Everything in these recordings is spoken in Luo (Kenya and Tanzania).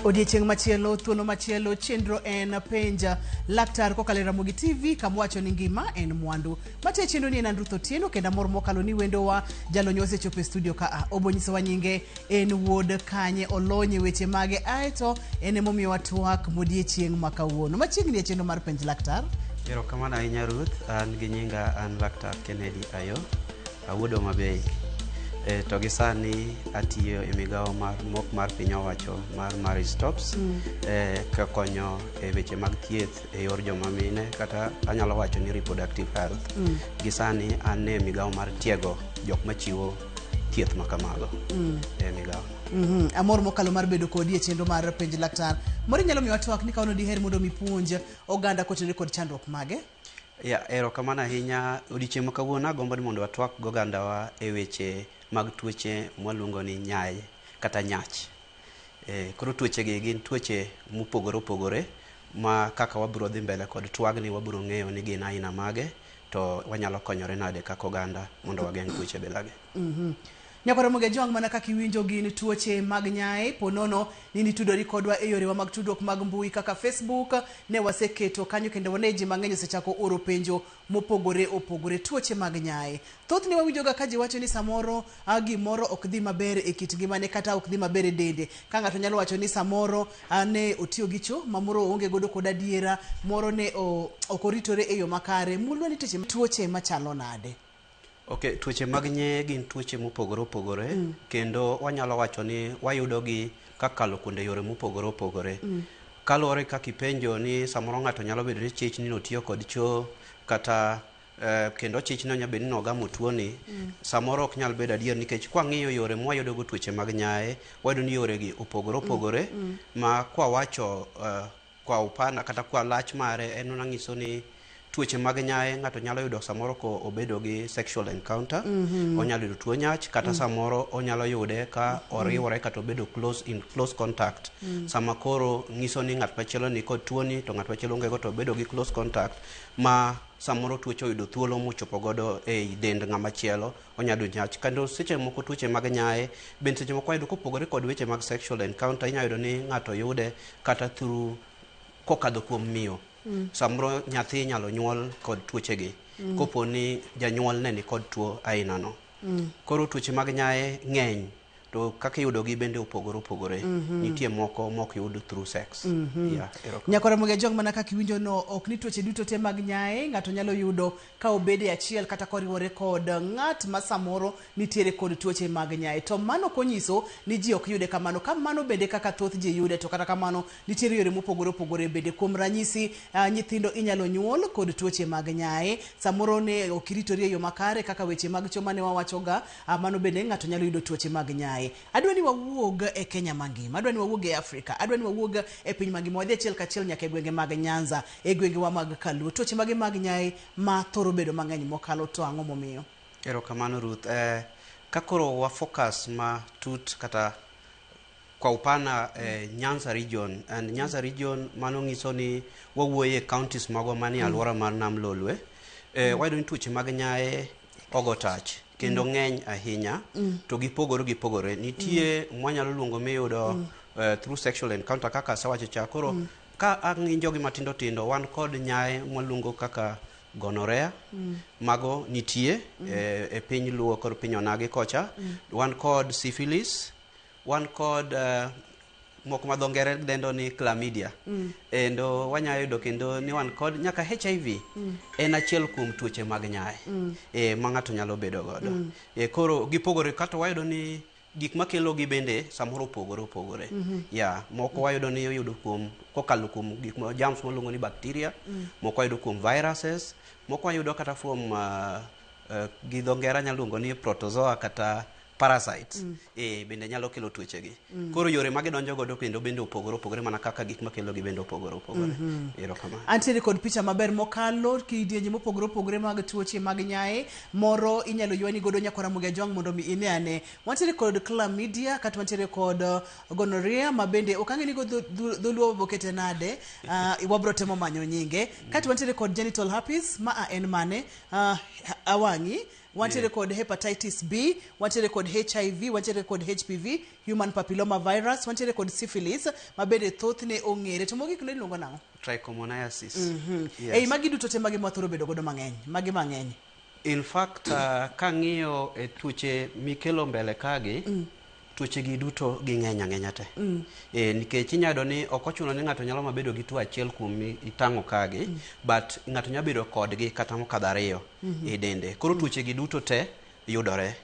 Odiechieng' machielo, thuolo machielo, chenro en penj laktar kokalo e Ramogi TV kama wacho ni ngima en mwandu. Mate chenro ni en Andruth Otieno kendo amor mokalo ni wendowa jalony osechopo e studio ka a. Obo nyisowa nyinge en wuod kanye olony e weche mage aeto en emomiyowa twak modiechieng' ma kawuono. Machiegni e chenro mar penj laktar. Erokamano ahinya Ruth, an gi nyinga an Laktar Kennedy Ayo, awuod Homa Bay. E, to gi sani atiyo e migawo mar mok mar piny owacho mar Marie Stopes e, kakonyo e weche mag thieth e yor joma mine kata anyalo wacho ni reproductive health. Gi sani an e migawo mar tiego jok machiwo thieth ma kamago e migawo. Amor mokalo mar bedo kodi e chenro mar penj laktar. Moro inyalo miyowa twak ni kawuono diher mondo mi puonj oganda kotenore kod chandruok mage? Ya, erokamano ahinya. Odiechieng' ma kawuono agombo ni mondo watwak gogandawa e weche mag tuoche mwaluongo ni nyaye kata nyach. E, koro tuoche gi gin tuoche mopogore opogore ma kaka wabiro dhi mbele kod twagni wabiro ng'eyo ni gin aina mage to wanyalo konyore nade kaka oganda mondo wageng' tuoche bilagi. Nyakwar Ramogi Ajwang' mana kaka iwinjo gin tuoche mag nyaye po nono ni nitudori kodwa e yorewa mag tudruok mag mbui kaka Facebook ne waseketo kanyo kendo wane ji mang'eny osechako oro penjo mopogore opogore tuoche mag nyaye. Thothne wawinjoga ka ji wacho ni samoro a, gimoro ok dhi maber e kit ngimane kata ok dhi maber e dende. Ka ng'ato nyalo wacho ni samoro a, ne otiyo gi cho ma moro oonge godo kod adiera, moro ne o, ok oritore e yo makare. Mulwa ni tuoche machalo nade? Ok, tuoche mag nyeye gin tuoche mopogore opogore kendo wanyalo wacho ni wayudogi kakalo kuonde yore mopogore opogore. Kaluwore kaka ipenjo ni samoro ng'ato nyalo bedo ni chich ni notiyo kod choo kata kendo chich ni onyalo bedo ni nogamo tuoni samoro ok nyal bedo adier nikech kwang'iyo yore mwayudo go tuoche mag nyaye wayudo ni yore gi opogore opogore ma kwawacho kwa upana kata kwa lach mare en mana nyiso ni tuoche mag nyaye ng'ato nyalo yudo samoro ko obedo gi sexual encounter onyalo yudo tuo nyach kata samoro onyalo yude ka oriwore kata obedo close in close contact sama koro nyiso ni ng'at machielo ni kod tuoni to ng'at machielo onge go to obedo gi close contact ma samoro tuoche oyudo thuolo mochopo godo e dend ng'ama chielo onyalo yudo nyach kendo seche moko tuoche mag nyaye bende seche moko wayudo kopogore kod weche mag sexual encounter inyalo yudo ni ng'ato yude kata through kokadho kuom miyo samoro nyathi inyalo nyuol kod tuoche gi kopo ni janyuol ne ni kod tuo aina no koro tuoche mag nyaye ng'eny to kaka iyudogi bende opogore opogore nitie moko mok yud through sex yeah, erokamano. Nyakwar Ramogi Ajwang' mana kaka iwinjo no ok ni tuoche duto te mag nyaye ng'ato nyalo yudo ka obede achiel kata koriwore kod ng'at ma samoro nitiere kod tuoche mag nyaye. To mano ok onyiso ni ji ok yude kamano. Ka mano bende kaka thoth ji yude to kata kamano nitiere yore mopogore opogore bende. Kuom ranyisi nyithindo inyalo nyuol kod tuoche mag nyaye. Samoro ne ok iritori e yo makare kaka weche mag cho mane wawachoga, mano bende ng'ato nyalo yudo tuoche mag nyaye. Adwa ni wawuog e Kenya mangima, adwa ni wawuog e Afrika, adwa ni wawuog e piny mangima, wadhi achiel kachiel nyaka e gwenge mag Nyanza, e gwengewa mag Kaluo. Tuoche mage mag nyaye ma thoro bedo mang'eny mokalo to ang'o momiyo? Erokamano Ruth. Ka koro wa focus matut kata kwa upana Nyanza region and Nyanza region mano nyiso ni wawuoyo e counties magwa manie alwora mar Nam Lolwe. Wayudo ni tuoche mag nyaye ogo tach kendo ng'eny ahinya to gipogore gipogore. Nitie mwanyalo luongo miyudo through sexual encounter kaka asewacho cha koro ka ang'injo gi matindo tindo wan kod nyaye mwaluongo kaka gonorrhea mago nitie e piny luo kod piny onagi kocha wan kod syphilis wan kod moko ma dho ngere dendo ni chlamydia endo wanyalo yudo kendo ni wan kod nyaka HIV en achiel kuom tuoche mag nyaye ma ng'ato nyalo bedo godo koro gipogore kata wayudo ni gik makelo gi bende samoro opogore opogore ya moko wayudo ni oyudo kuom kokalo kuom gik ma germs mwaluongo ni bacteria moko wayudo kuom viruses moko wayudo kata from gi dho ngere anyalo luongo ni protozoa kata parasites bende nyalo kelo tuoche gi koro yore ma gidonjo godo kendo bende opogore opogore mana kaka gik makelo gi bende opogore opogore erokamano Antiere kod picha maber mokalo kidienje mopogore opogore mag tuoche mag nyaye moro inyalo ywani godo nyakwar Ramogi Ajwang' mondo mi ine ane. Wantiere kod chlamydia kata wantiere kod gonorrhea ma bende ok ang'e ni go dholuo bokete nade wabro temo manyo nyinge. Kato wantiere kod genital herpes ma a en mane awang'i. Wantiere kod hepatitis B, wantiere kod HIV, wantiere kod HPV, human papilloma virus, wantiere kod syphilis, ma bende thothne ong'ere. To mogik no iluongo nang'o? Trichomoniasis. Yes. Ei magi duto te magi mwathoro bedo godo mang'eny, magi mang'eny. In fact, kang'iyo e tuoche mikelo mbele kagi, tuoche gi duto ging'eny ang'enya te. Nikech inyalo yudo ni ok ochuno ni ng'ato nyalo mabedo gi tuo achiel kuom itang'o kagi, but ng'ato nyalo bedo kodgi kata mokadho ariyo e dende. Koro tuoche gi duto te yudore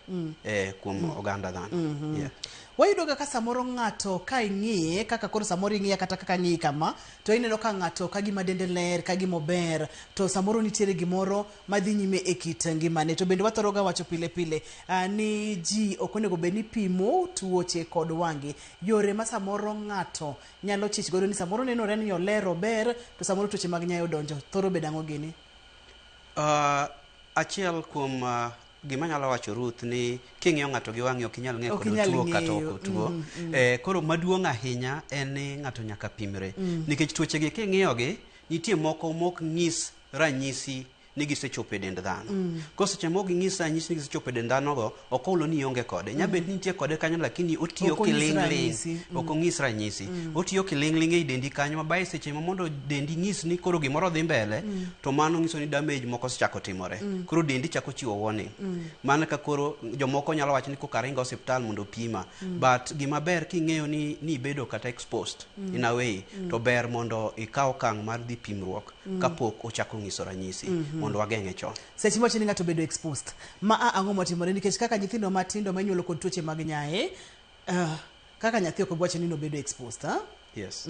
kuom oganda dhano. Yeah. Wayudo ga ka samoro ng'ato ka ing'iye kaka koro samoro ing'iye kata kaka ng'iyi kama, to ineno ka ng'ato ka gima dende ler, ka gima ober, to samoro nitiere gimoro madhi nyime e kit ngimane. To bende wathoro ga wacho pile pile ni ji ok onego bed ni pimo tuoche kod wang'gi. Yore ma samoro ng'ato nyalo chich godo ni samoro nenore ni oler ober, to samoro tuoche mag nyayo odonjo. Thoro bedo ang'o gini? Achiel kuom gima anyalo wacho Ruth ni king'iyo ng'ato gi wang'i ok inyal ng'eyo Ok kod inyal otuo kata ng'eyo. ok otuo. Koro maduong' ahinya en ni ng'ato nyaka pimre. Nikech tuoche gi king'iyo gi, nitie moko mok nyis ranyisi ni gisechopo e dend dhano. Koro seche mok ginyis ranyisi ni gisechopo e dend dhano go, ok olo ni ionge kode. Nya bet ni nitie kode kanyo lakini otiyo Ok onyis kiling'ling'. ranyisi. Ok onyis ranyisi. Otiyo kiling'ling' ei dendi kanyo ma bae seche ma mondo dendi nyis ni koro gimoro dhi mbele, to mano nyiso ni damage moko osechako timore. Koro dendi chako chiwo warning. Mana ka koro jomoko nyalo wacho ni koka aringo osiptal mondo opima. But gima ber king'eyo ni ibedo kata exposed in a way, to ber mondo ikaw okang' mar dhi pimruok kapok ochako nyiso ranyisi mondo wageng'e chon. Seche miwacho ni ng'ato obedo exposed, ma a ang'o motimore? Nikech kaka nyithindo matindo mainyuolo kod tuoche mag nyaye, kaka nyathi ok obi wacho ni nobedo exposed, ha? Yes.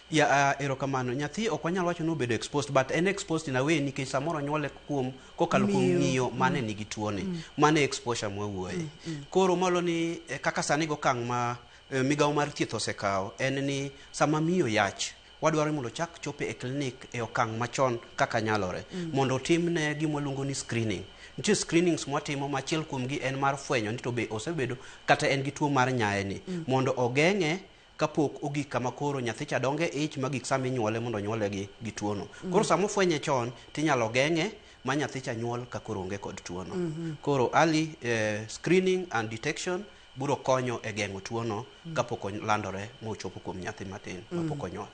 Yeah, erokamano. Nyathi ok wanyal wacho ni obedo exposed, but en exposed in a way nikech samoro onyuole kuom kokalo kuom ng'iyo mane nigi tuoni. Mane exposure mwawuoye. Koro malo ni kaka sani go okang' ma migawo mar thieth osekawo en ni sama miyo yach, wadwaro ni mondo ochak chope e klinik e okang' machon kaka nyalore. Mondo otimne gima waluongo ni screening. Nitie screenings mwatimo ma achiel kuomgi en mar fwenyo ni to be osebedo kata en gi tuo mar nyaye ni. Mondo ogeng'e kapok ogik kama koro nyathi cha dongo e ich magik sama inyuole mondo onyuole gi tuono. Koro sama ofwenye chon tinyalo geng'e ma nyathi cha nyuol ka koro onge kod tuono. Koro early screening and detection biro konyo e geng'o tuono kapok olandore mochopo kuom nyathi matin mapok onyuol.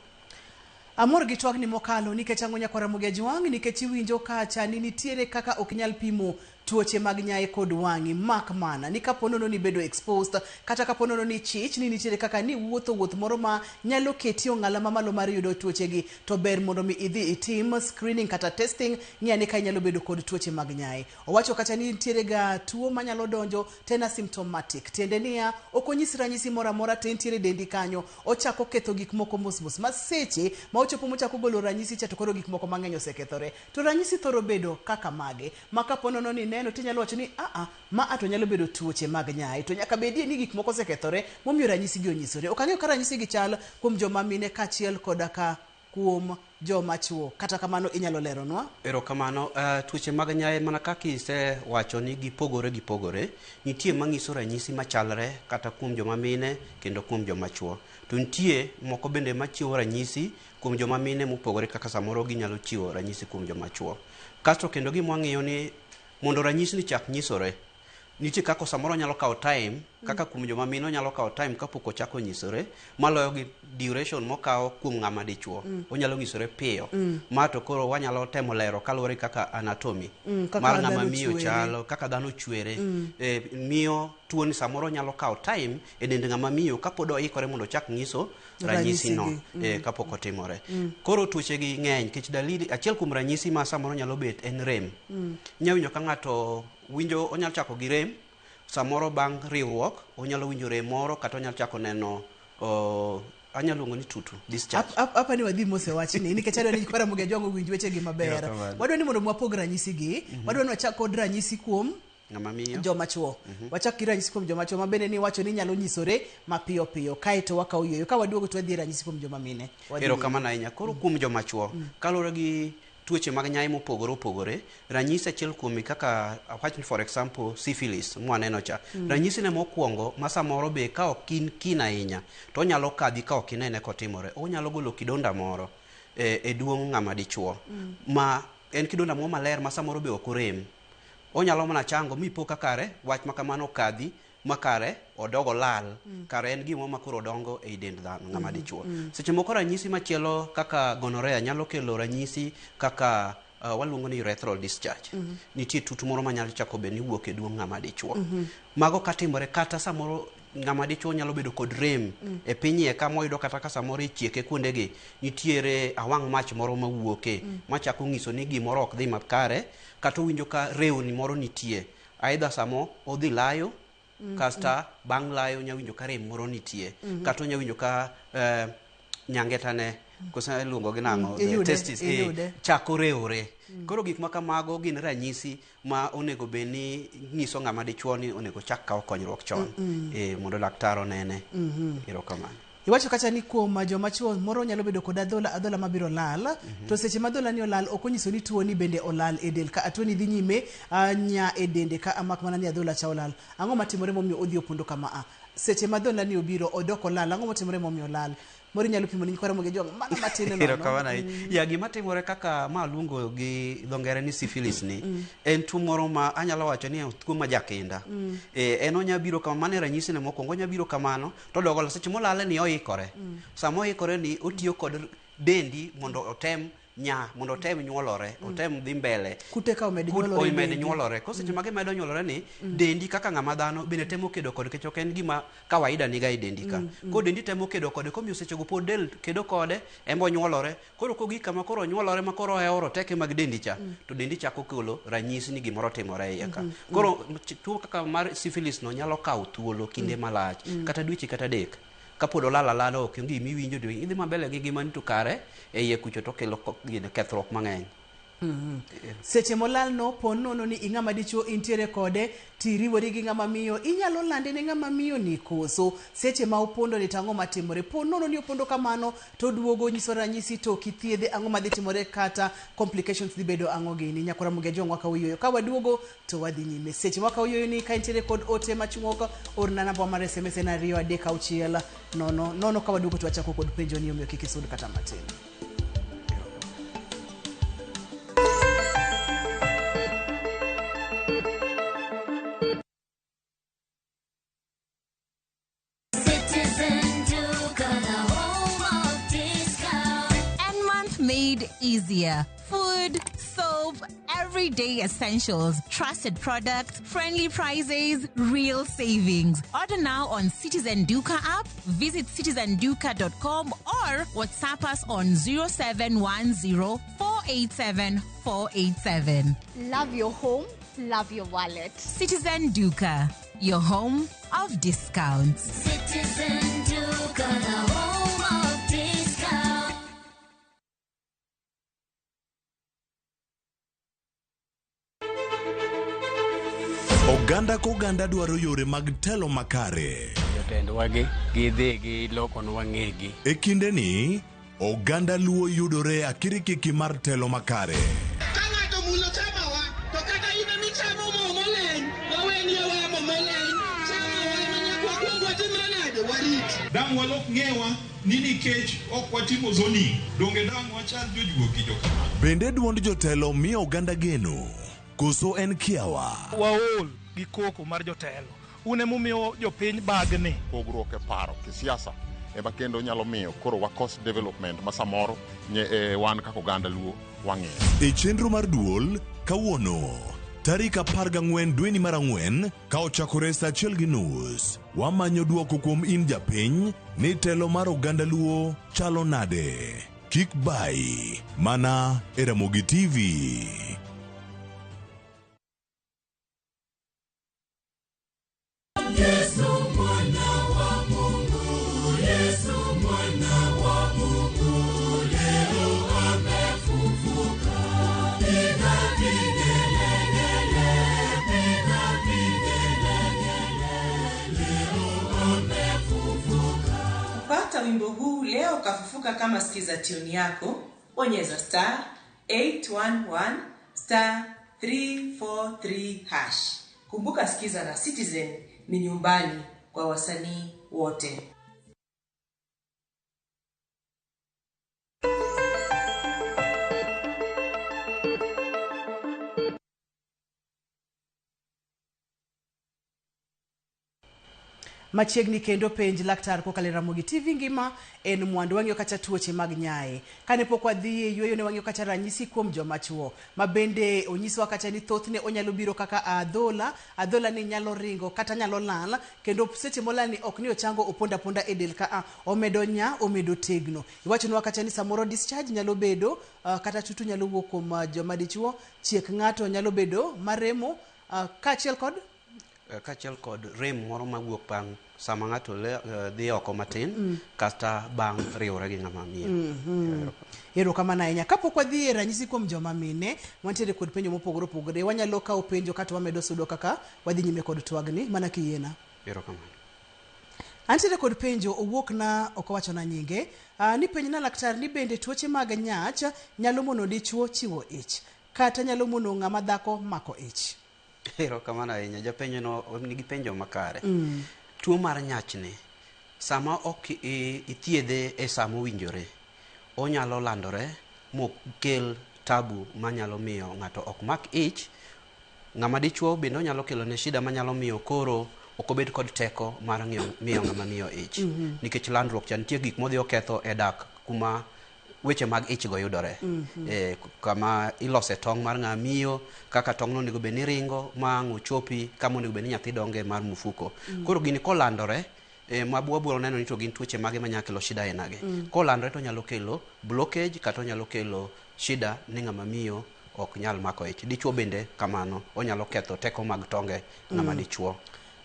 Amor gi twagni mokalo nikech ang'o nyakwara Ramogi Ajwang', nikech iwinjo kacha ni nitiere kaka ok nyal pimo tuoche mag nyaye kod wang'i, mak mana ni kapo nono ni bedo exposed, kata kapo nono ni chich ni nitiere kaka ni wuotho wuoth moro ma nyalo keti ong'ala mamalo mar yudo tuoche gi, to ber mondo mi idhi itim screening kata testing ng'i ane ka inyalo bedo kod tuoche mag nyaye. Owacho kata ni nitiere ga tuo manyalo donjo to en asymptomatic, tiende niya ok onyis ranyisi moro amora to entiere dendi kanyo, ochako ketho gik moko mos mos, ma seche ma ochopo mochako golo ranyisi cha to koro gik moko mang'eny osekethore. To ranyisi thoro bedo kaka mage ma kapo nono ni ineno tinyalo wacho ni a a ma a to nyalo bedo tuoche mag nyaye, to nyaka bedie ni gik moko osekethore momiyo ranyisi gi onyisore. Ok ang'eyo ka ranyisi gi chal kuom joma mine kaachiel koda ka kuom joma chuo, kata kamano inyalo leronwa? Erokamano. Tuoche mag nyaye mana kaka isewacho ni gipogore gipogore, nitie manyiso ranyisi machalre kata kuom joma mine kendo kuom joma chuo. To nitie moko bende machiwo ranyisi kuom joma mine mopogore kaka samoro ginyalo chiwo ranyisi kuom joma chuo. Kasto kendo gima wang'iyo ni mondo ranyisi ni chak nyisore, nitie kaka samoro nyalo kawo time, kaka kuom joma mine onyalo kawo time kapok ochako nyisore, maloyo gi duration mokawo kuom ng'ama dichuo. Onyalo nyisore piyo. Ma to koro wanyalo temo lero kaluwore kaka anatomy Kaka mar ng'ama dhano miyo chwere. chalo, kaka dhano chwere. Miyo tuoni samoro nyalo kawo time e dend ng'ama miyo kapod oikore mondo ochak nyiso ranyisi no, Ranyisi gi. Kapok otimore. Koro tuoche gi ng'eny nikech dalili achiel kuom ranyisi ma samoro nyalo bet en rem. Inyalo winjo ka ng'ato winjo onyalo chako gi rem, samoro bang' riwruok onyalo winjo rem moro kata onyalo chako neno anyalo luongo ni tutu discharge. Apa ni wadhi mos e wachni nikech adwa ni nyikwa Ramogi Ajwang' owinj weche gi maber. Erokamano. Wadwa ni mondo wapog ranyisi gi, wadwa ni wachak kod ranyisi kuom ng'ama miyo, joma chuo. Wachak gi ranyisi kuom joma chuo ma bende ni wacho ni nyalo nyisore mapiyo piyo, kaeto wakawo yueyo ka waduogo to wadhi e ranyisi kuom joma mine. Wadhi Erokamano ahinya. Koro kuom joma chuo, kaluwore gi tuoche mag nyaye mopogore opogore, ranyisi achiel kuom kaka awach ni for example syphilis mwaneno cha. Ranyisi ne mokwongo ma samoro be ka ok in keen ahinya to onyalo kadhi ka ok inene kotimore. Onyalo golo kidonda moro e duong' ng'ama dichuo. Ma en kidonda moro maler ma samoro be ok orem. Onyalo mana chango mipo ka kare wach ma kamano okadhi ma kare odogo lal. Kare en gimo ma koro dongo ei dend dhano ng'ama dichuo. Seche moko ranyisi machielo kaka gonorrhea nyalo kelo ranyisi kaka waluongo ni urethral discharge. Nitie tutu moro manyalo chako bed ni wuok e duong' ng'ama dichuo. Mago katimore kata samoro ng'ama dichuo nyalo bedo kod rem e piny iye ka moyudo kata ka samoro e chieke kuondegi nitiere awang' mach moro mawuoke machako ng'iso ni gimoro ok dhi makare kata owinjo ka rewni moro nitie aidha samo odhi layo kasta bang' layo onya winjo ka rem moro nitie kata onya winjo ka nyangetane koso iluongo gi nang'o testis chako rewore. Koro gik ma kamago gin ranyisi ma onego bed ni nyiso ng'ama dichuo ni onego chak kawo konyruok chon mondo laktar onene. Erokamano. Iwacho kacha ni kuom joma chuo moro nyalo bedo kod adhola, adhola mabiro lal. To seche ma adhola ni olal ok onyiso ni tuo ni bende olal e del ka tuo ni dhi nyime nya e dende ka mak mana ni adhola cha olal. Ang'o matimore momiyo odhi opondo kama a? Seche ma adhola ni obiro odok olal, ang'o matimore momiyo olal? Moro inyalo pimo ni nyikwa Ramogi Ojwang' mana matin nono. Erokamano ahinya. Ya gima timore kaka ma luongo gi dho ngere ni syphilis ni en tuo moro ma anyalo wacho ni en tuo ma jakinda. En onya biro kama mano e ranyisi ne mokwongo onya biro kamano to odogo seche molale ni oikore. Sama oikore ni otiyo kod dendi mondo otem nya mondo otem nyuolore otem dhi mbele. Kute ka omed nyuolore omed nyuolore. Ko seche ma gimedo nyuolore ni dendi kaka ng'ama dhano bende temo kedo kode nikech ok en gima kawaida niga e dendi ka. Koro dendi temo kedo kode komiyo seche go pod del kedo kode en bo nyuolore. Koro kogik kama koro onyuolore ma koro ohewore teke mag dendi cha to dendi chako kelo ranyisi ni gimoro timore e iye ka. Koro tuo kaka mar syphilis no nyalo kawo thuolo kinde malach kata dweche kata adek. Kapod olal alala ok onge gima iwinjo to idhi mabele gi ngimani to kare e iye kucho to okelo kethruok mang'eny. Seche molal no po nono ni ing'ama dichuo intiere kode tiriwori gi ng'ama miyo inyalo lande ne ng'ama miyo ni koso seche ma opondo ni to ang'o matimore po nono ni opondo kamano to duogo nyiso ranyisi to ok ithiedhe ang'o madhi timore kata complications dhi bedo ang'o gini. Nyakwa Ramogi Ojwang' wakawo yueyo ka waduogo to wadhi nyime. Seche wakawo yueyo ni ka intiere kod ote machuok orna namba mar SMS en 2 3 6 0 0 ka waduogo to wachako kod penjo ni omiyo kik isud kata matin. Citizen Duka, the home of discount. And month made easier. Food, soap, everyday essentials, trusted products, friendly prices, real savings. Order now on Citizen Duka app, visit citizenduka.com or WhatsApp us on 0710 487 487. Love your home, love your wallet. Citizen Duka, your home of discounts. Citizen Duka, the home of discount. Oganda koganda dwaro yore mag telo makare. Jotendwa gi gidhi gilokonwa ng'egi. E kindeni, oganda Luo yudore akirikiki mar telo makare. Ka ng'ato mulo chamawa, to kata in emichamo mo moleny, waweniewa mo moleny, chamawa ema nyaka wakwong watimre nade, warit. Dang' walok ng'ewa ni nikech ok watimo zoning, donge dang' wachal jojuogi jokamano. Bende duond jotelo miyo oganda geno, koso en kiawa? Waol gi koko mar jotelo. Un emomiyo jopiny bagni. Pogruok e paro kisiasa ema kendo nyalo miyo koro wakos development ma samoro wan kaka oganda Luo wang'iyo. E chenro mar duol, kawuono, tarik 14 dweni mar 4 ka ochakore saa 1:30, wamanyo duoko kuom in japiny ni telo mar oganda Luo chalo nade. Kik bai, mana e Ramogi TV. Yesu mwana wa Mungu, Yesu mwana wa Mungu, leo amefufuka. Piga vigelegele, piga vigelegele, leo amefufuka. Kupata wimbo huu leo kafufuka kama sikiza tune yako, bonyeza star 811 star 343 hash. Kumbuka sikiza na Citizen ni nyumbani kwa wasanii wote. Machiegni kendo penj laktar kokalo e Ramogi TV ngima en mwandu wang'iyo kata tuoche mag nyaye. Kane pok wadhi e yueyo ne wang'iyo kata ranyisi kuom joma chuo ma bende onyiswa kata ni thothne onyalo biro kaka adhola, adhola ni nyalo ringo kata nyalo lal kendo seche molal ni ok ni ochango opondo aponda e del ka a omedo nya omedo tegno. Iwachonwa kata ni samoro discharge nyalo bedo kata tutu nyalo wuok kuom joma dichuo, chiek ng'ato nyalo bedo maremo kaachiel kod Kaachiel kod rem moro mawuok bang' sama ng'ato dhi oko matin kata bang' riwore gi ng'ama miyo. Erokamano ahinya. Kapok wadhi e ranyisi kuom joma mine, wantiere kod penjo mopogore opogore. Wanyalo kawo penjo kato wamedo sudo kaka wadhi nyime kod twagni, mana kiyiena. Erokamano. Antiere kod penjo owuok na ok owachona nyinge. Ni penj na laktar ni bende tuoche mag nyach nyalo mono dichuo chiwo ich kata nyalo mono ng'ama dhako mako ich. Erokamano ahinya. Japenjo no nigi penjo makare. Tuo mar nyachni sama ok ithiedhe e sama owinjore, onyalo landore mokel tabu manyalo miyo ng'ato ok mak ich. Ng'ama dichuo bende onyalo kelo ne shida manyalo miyo koro ok obed kod teko mar miyo ng'ama miyo ich. Nikech landruok cha nitie gik modhi oketho e dak kuma weche mag ich go yudore. Kama ilose tong' mar ng'ama miyo, kaka tong' no onego bed ni ringo ma ang' ochopi kama onego bed ni nyathi donge mar mufuko. Koro gini kolandore, ma wabiro neno ni to gin tuoche mage manyalo kelo shida aina gi. Kolandore to onyalo kelo blockage kata onyalo kelo shida ni ng'ama miyo ok nyal mako ich. Dichuo bende kamano, onyalo ketho teko mag tonge ng'ama dichuo.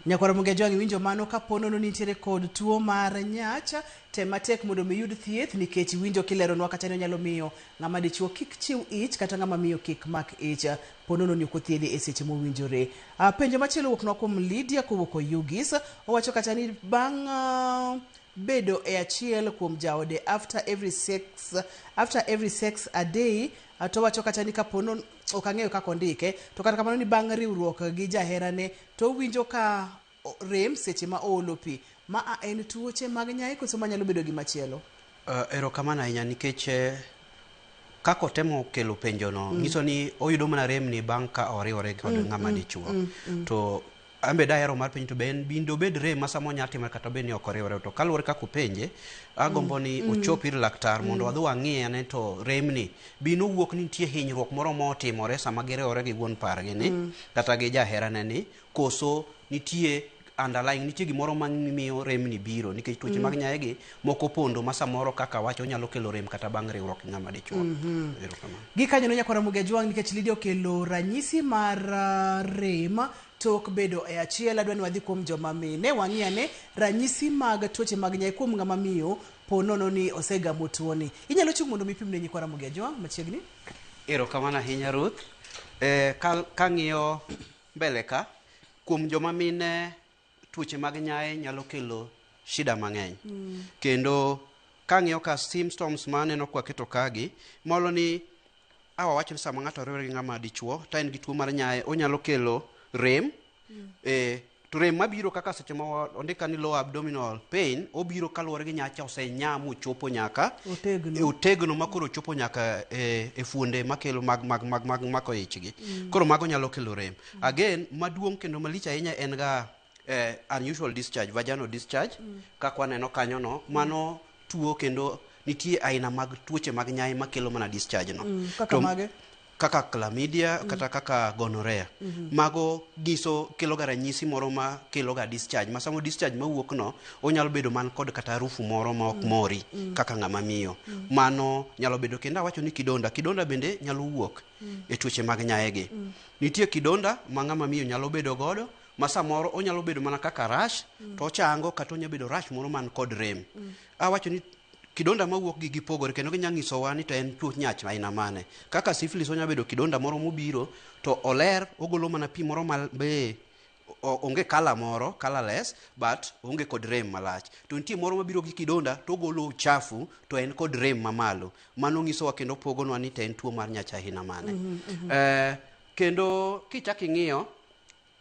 Nyakwar Ramogi Ajwang' iwinjo mano kapo nono nitiere kod tuo mar nyach, tem matek mondo mi iyud thieth nikech iwinjo kileronwa kata ni onyalo miyo ng'ama dichuo kik chiw ich kata ng'ama miyo kik mak ich po nono ni ok othiedhe e seche mowinjore. Penjo machielo owuoknwa kuom Lydia kowuok Oyugis, owacho kata ni bang' bedo e achiel kuom jaode after every sex a day, to owacho kata ni kapo nono ok ang'eyo kaka ondike, to kata kamano ni bang' riwruok gi jaherane to owinjo ka rem seche ma oolo pi. Ma a en tuoche mag nyaye koso manyalo bedo gimachielo? Erokamano ahinya nikech kaka otemo kelo penjo no, nyiso ni oyudo mana rem ni bang' ka oriwore kod ng'ama dichuo. To an be dahero mar penjo to be en bende obed rem ma sama onyalo timore kata bed ni ok oriwore. To kaluwore kaka openje, agombo ni ochop ir laktar mondo wadhi wang'iye ane to rem ni bi nowuok ni nitie hinyruok moro motimore sama giriwore gi wuon pargi ni kata gi jaherane ni, koso nitie underlying, nitie gimoro mamiyo rem ni biro nikech tuoche mag nyaye gi moko pondo ma samoro kaka wacho onyalo kelo rem kata bang' riwruok gi ng'ama dichuo. Erokamano. Gikanyono Nyakwar Ramogi Ajwang' nikech Lydia okelo ranyisi mar rem tok bedo e achiel, adwa ni wadhi kuom joma mine wang'i ane ranyisi mag tuoche mag nyaye kuom ng'ama miyo po nono ni osegamo tuoni. Inyalo chung' mondo mi pimne Nyakwar Ramogi Ajwang' machiegni. Erokamano ahinya Ruth. Kang'iyo mbele ka, kuom joma mine tuoche mag nyaye nyalo kelo shida mang'eny. Kendo kang'iyo ka symptoms ma aneno kwa keto kagi, molo ni awa wacho ni sama ng'ato riwore gi ng'ama dichuo to en gi tuo mar nyaye onyalo kelo rem. To rem mabiro kaka seche ma ondika ni lower abdominal pain, obiro kaluwore gi nyacha osenya mochopo nyaka otegno ma koro ochopo nyaka e fuonde makelo mag mako ichgi. Koro mago nyalo kelo rem. Again, maduong' kendo malich ahinya en ga unusual discharge, vaginal discharge, kaka waneno kanyo no, mano tuo kendo nitie aina mag tuoche mag nyaye makelo mana discharge no. Kaka mage? Kaka chlamydia, kata kaka gonorrhea. Mago nyiso kelo ga ranyisi moro ma kelo ga discharge. Ma samo discharge mawuok no, onyalo bedo man kod kata harufu moro ma ok mori kaka ng'ama miyo. Mano nyalo bedo kendo awacho ni kidonda. Kidonda bende nyalo wuok e tuoche mag nyaye gi. Nitie kidonda ma ng'ama miyo nyalo bedo godo, ma samoro onyalo bedo mana kaka rash, to ochango kata onyalo bedo rash moro man kod rem. Awacho ni kidonda mawuok gi gipogore kendo ginyalo nyisowa ni to en tuo nyach aina mane. Kaka syphilis onyalo bedo kidonda moro mobiro to oler, ogolo mana pi moro mabe onge kala moro, colorless, but onge kod rem malach. To nitie moro mabiro gi kidonda to ogolo uchafu to en kod rem mamalo. Mano nyisowa kendo pogonwa ni to en tuo mar nyach aina mane. Kendo kichak ing'iyo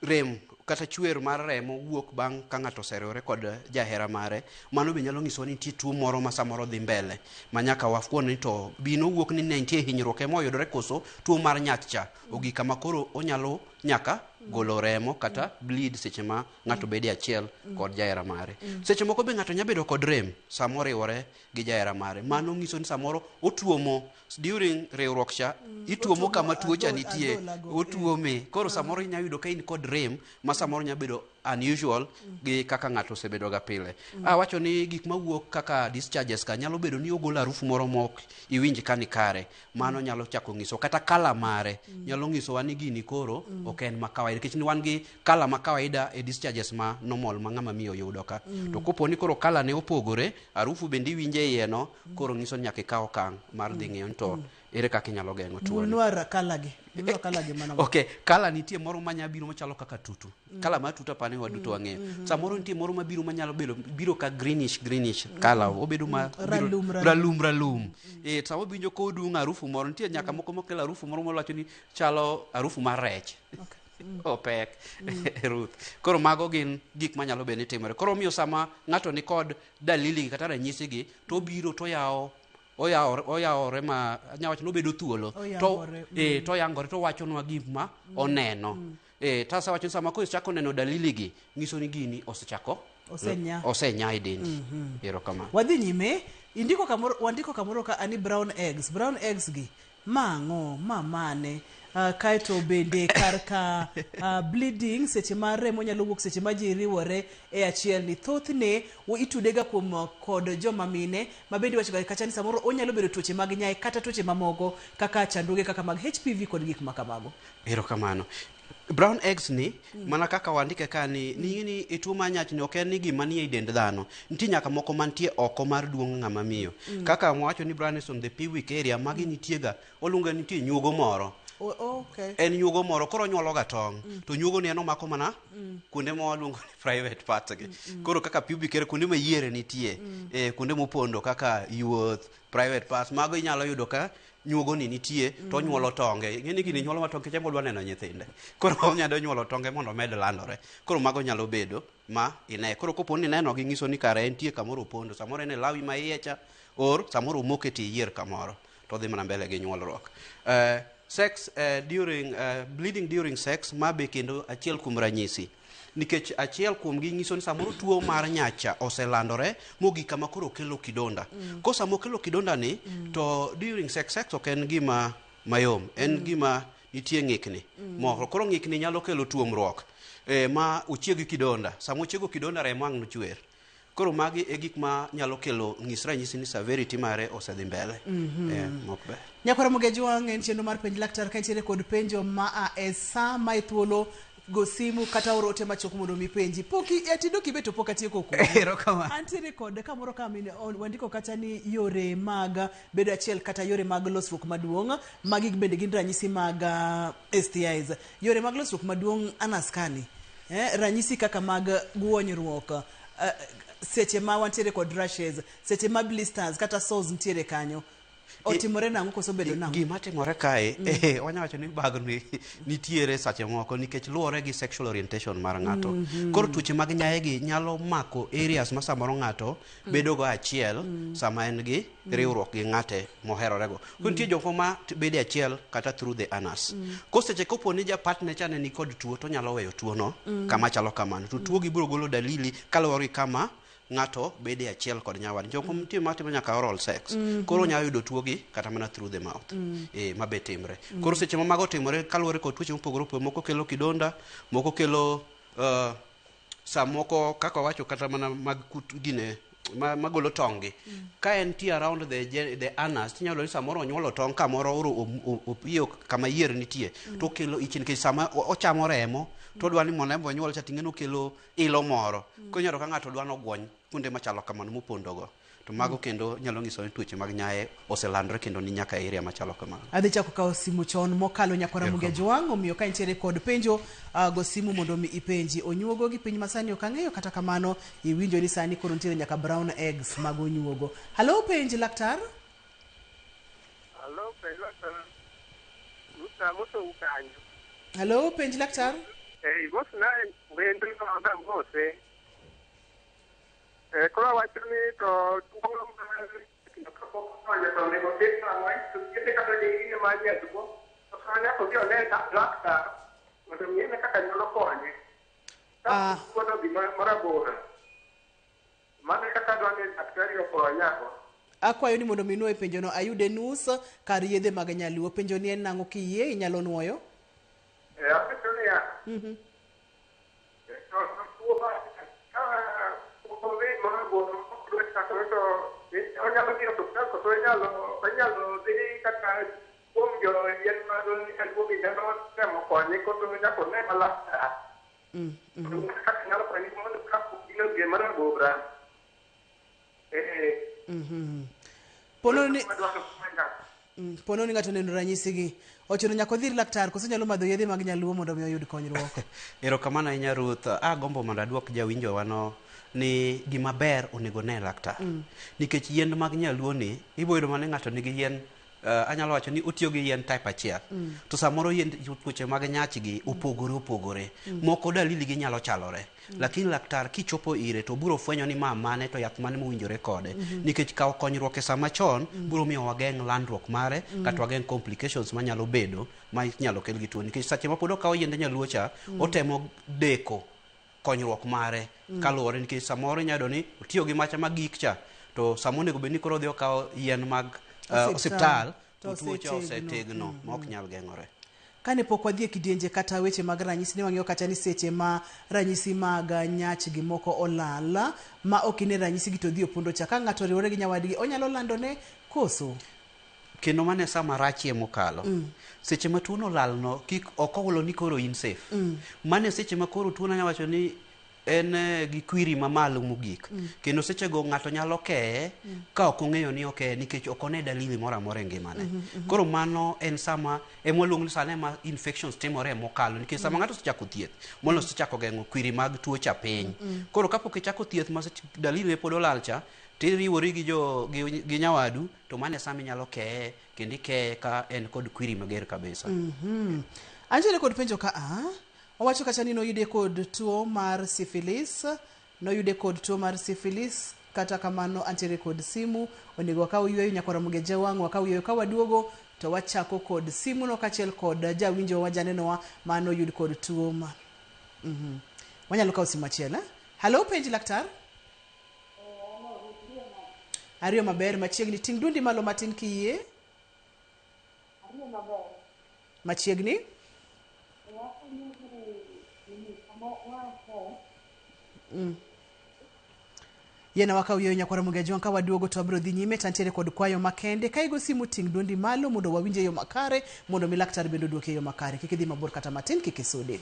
rem kata chwer mar remo wuok bang' ka ng'ato oseriwore kod jahera mare, mano be nyalo nyiso ni nitie tuo moro ma samoro dhi mbele ma nyaka wafuon ni to bino wuok ni ne nitie hinyruok ema oyudore koso tuo mar nyach cha ogik kama koro onyalo nyaka golo remo kata bleed seche ma ng'ato bedo e achiel kod jahera mare. Seche moko be ng'ato nyalo bedo kod rem sama oriwore gi jahera mare. Mano nyiso ni samoro otuomo during riwruok cha, ituomo kama tuo cha nitie, adhola go, otuome. Koro samoro inyalo yudo ka in kod rem ma samoro nyalo bedo unusual gi kaka ng'ato osebedo ga pile. Awacho ni gik mawuok kaka discharges ka nyalo bedo ni ogolo harufu moro mok iwinj ka ni kare. Mano nyalo chako nyiso kata kala mare nyalo nyisowa ni gini koro ok en ma kawaida, nikech ni wan gi kala ma kawaida e discharges ma normal ma ng'ama miyo yudo ka. To kopo ni koro kala ne opogore, harufu bende iwinjo e iye no, koro nyiso ni nyaka ikaw okang' mar dhi ng'iyo ni to ere kaka inyalo geng'o tuo ni. Mulnwa kala gi. Mulnwa kala gi mano. Ok, kala nitie moro manya biro machalo kaka tutu. Kala mar tutu apani waduto wang'eyo. Samoro nitie moro mabiro manyalo bedo biro ka greenish greenish kala, obedo ma obiro- Ralum, ralum. Ralum ralum. Sama winjo kodung' harufu moro, nitie nyaka moko mokelo harufu moro mwawacho ni chalo harufu mar rech. Opek Ruth. Koro mago gin gik manyalo bedo ni timore. Koro omiyo sama ng'ato ni kod dalili gi kata ranyisi gi, to obiro to oyawo oyawore ma anyalo wacho ni obedo thuolo. To Oyangore, to oyangore to owachonwa gik ma oneno. To asewacho ni sama koro isechako neno dalili gi, nyiso ni gini osechako Osenya. osenya e dendi. Erokamano. Wadhi nyime, indiko kamoro, wandiko kamoro ka ani brown eggs. Brown eggs gi ma ang'o? Ma mane? Kaeto bende kar ka bleeding seche ma remo nyalo wuok seche ma ji riwore e achiel ni thothne itudega kuom kod joma mine ma bende iwacho ga kacha ni samoro onyalo bedo tuoche mag nyae kata tuoche mamoko kaka chandruoge kaka mag HPV kod gik ma kamago. Erokamano. Brown eggs ni, mana kaka wandike ka ni, ni e tuo mar nyach ni ok en ni gima nie dend dhano. Nitie nyaka moko mantie oko mar duong' ng'ama miyo. Kaka wawacho ni brown eggs on the pubic area, magi nitie ga, waluongo ni nitie nyuogo moro. Oh, okay. En nyuogo moro, koro onyuolo ga tong'. To nyuogo ni en omako mana kuonde ma waluongo ni private parts gi. Koro kaka pubic area, kuonde ma yiere nitie, kuonde mopondo kaka yuoth, private parts, mago inyalo yudo ka nyuogo ni nitie to onyuolo tonge. Ing'e ni gini nyuolo ma tong' kech ema odwa neno nyithinde. Koro onyalo nyuolo tonge mondo omed landore. Koro mago nyalo bedo ma ine. Koro kopo ni ineno gi nyiso ni kare entie kamoro opondo. Samoro en e lawi ma iye cha, or samoro omoko e tie yier kamoro. To odhi mana mbele gi nyuolruok. Sex during bleeding during sex, ma be kendo achiel kuom ranyisi. Nikech achiel kuom gi nyiso ni samoro tuo mar nyacha oselandore mogik kama koro okelo kidonda. Ko sama okelo kidonda ni, to during sex, sex ok en gima mayom, en gima nitie ng'ikni moko. Koro ng'ikni nyalo kelo tuomruok ma ochieg kidonda. Sama ochiego kidonda, remo ang' nochwer. Koro magi e gik ma nyalo kelo nyis ranyisi ni severity mare osedhi mbele. Mok ber. Nyakwara Mogejwang' en chenro mar penj laktar ka nitiere kod penjo ma a e sa ma thuolo go simu kata oro ote machuok mondo mi penji. Poki atido kibeto pok atieko kodi. Erokamano. Antiere kod kamoro ka min wandiko kacha ni yore mag bedo achiel kata yore mag losruok maduong', magi bende gin ranyisi mag STIs. Yore mag losruok maduong' anaskani. Ranyisi kaka mag guonyruok, seche ma wantiere kod rashes, seche ma blisters kata sores nitiere kanyo. Otimore nang'o koso bedo nang'o? Gima timore kae, wanyalo wacho ni bagni nitiere sache moko nikech luwore gi sexual orientation mar ng'ato. Koro tuoche mag nyaye gi nyalo mako areas ma samoro ng'ato bedo go achiel sama en gi riwruok gi ng'ate moherorego. Koro nitie joko ma bedo achiel kata through the anus. Ko seche kopo ni ja partner cha ne ni kod tuo to nyalo weyo tuo no kama chalo kamano. To tuo gi biro golo dalili kaluwore gi kama ng'ato bede achiel kod nyawadgi. Joko nitie matimo nyaka oral sex. Koro onyalo yudo tuo gi kata mana through the mouth. Ma be timre. Koro seche ma mago otimore kaluwore kod tuoche mopogore opogore, moko kelo kidonda, moko kelo samoko kaka wawacho kata mana mag kut gine magolo tong' gi. Ka entie around the anus, tinyalo yudo ni samoro onyuolo tong' kamoro oro opiyo kama yier nitie, to okelo ich nikech sama ochamo remo, to odwa ni mondo en be onyuol cha, ting'e ni okelo ilo moro. Koro inyalo yudo ka ng'ato dwa nogwony kuonde machalo kamano mopondogo. To mago kendo nyalo nyiso ni tuoche mag nyaye oselandore kendo ni nyaka area machalo kamano. Adhi chako kawo simu chon mokalo nyakwara Mugejwang', omiyo ka intiere kod penjo, go simu mondo mi ipenji. Onyuogo gi piny masani ok ang'eyo, kata kamano iwinjo ni sani koro nitiere nyaka brown eggs mag onyuogo. Halo, penj laktar? Halo, penj laktar. Amosou kanyo. Halo, penj laktar? Imosna wendo amose. Koro awacho ni to tuo mar kapok odonjo to onego otim ang'o? To thiedhe kata gi gine mar jatuo. To nyaka odhi one laktar. Mondo mi ene kaka nyalo konye. Ka gima marabora. Mano e kaka adwa ni daktari okonyago. Akwayo ni mondo mi inuo e penjono ayude nus kar yedhe mag nyaluo. Penjo ni en nang'o kiyie inyalo nuoyo? Apenjo niya, to tuo ma ka odhi marabora ok dwa chakore to onyalo dhi e osiptal koso onyalo dhi kata kuom jo yien mag nyaluo gi nyalo temo konye koso nyaka one malaktar. Kaka nyalo konye mondo kapok gino odhi marabora. Pono ni ng'ato oneno ranyisigi, ochuno nyaka odhi ir laktar koso nyalo madho yedhe mag nyaluo mondo mi oyud konyruok? Erokamano ahinya Ruth. Agombo mondo aduok jawinjo wano ni gima ber onego ne laktar. Nikech yien mag nyaluo ni, ibo yudo mana ni ng'ato nigi yien, anyalo wacho ni otiyo gi yien type achiel. To samoro yien tuoche mag nyach gi opogore opogore. Moko dalili gi nyalo chalore. Lakini laktar kichopo ire to biro fwenyo ni ma mane to yath mane mowinjore kode. Nikech kawo konyruok e sama chon biro miyo wageng' landruok mare kata wageng' complications manyalo bedo ma inyalo kel gi tuo. Nikech seche ma pod okawo yiende nyaluo cha, otemo deko konyruok mare kaluwore nikech samoro inyalo yudo ni otiyo gi macha magik cha to sama onego bed ni koro odhi okawo yien mag osiptal to tuo cha osetegno ma ok nyal geng'ore. Kane pok wadhi e kidienje kata weche mag ranyisi, ne wang'iyo kata ni seche ma ranyisi mag nyach gi moko olal ma ok ine ranyisi gi to dhi opondo cha, ka ng'ato oriwore gi nyawadgi onyalo landone koso? Kendo mano e sama rachie mokalo. Seche ma tuono olalno, kik ok ohulo ni koro in safe. Mano e seche ma koro tuono anyalo wacho ni en gi kwiri mamalo mogik. Kendo sechego ng'ato nyalo keye ka ok ong'eyo ni okeye nikech ok one dalili moro amora e ngimane. Koro mano en sama ema waluongo ni sano ema infections timore mokalo nikech sama ng'ato osechako thieth, mano osechako geng'o kwiri mag tuo cha piny. Koro kapok ichako thieth ma dalili ne pod olal cha, tiriwori gi jo gi nyawadu to mano e sama inyalo keye kendo ikeye ka en kod kwiri mager kabisa. Antiere kod penjo ka owacho kacha ni noyude kod tuo mar syphilis, noyude kod tuo mar syphilis, kata kamano antiere kod simu, onego wakaw yweyo nyakora Mugeja wang', wakaw yweyo ka waduogo to wachako kod simu no kaachiel kod jawinjo wa janenowa manoyud kod tuo ma. Wanyalo kawo simu achiel, Hello, penj laktar. Ariyo maber machiegni, ting' duondi malo matin kiyie. Ariyo maber. Machiegni. Yena wakaw yweyo nyakwara Mugeja wang' ka waduogo to wabiro dhi nyime to antiere kod kwayo makende. Ka igo simu ting' duondi malo mondo wawinj e yo makare mondo mi laktar bende oduoki e yo makare. Kik idhi mabor kata matin, kik isudi.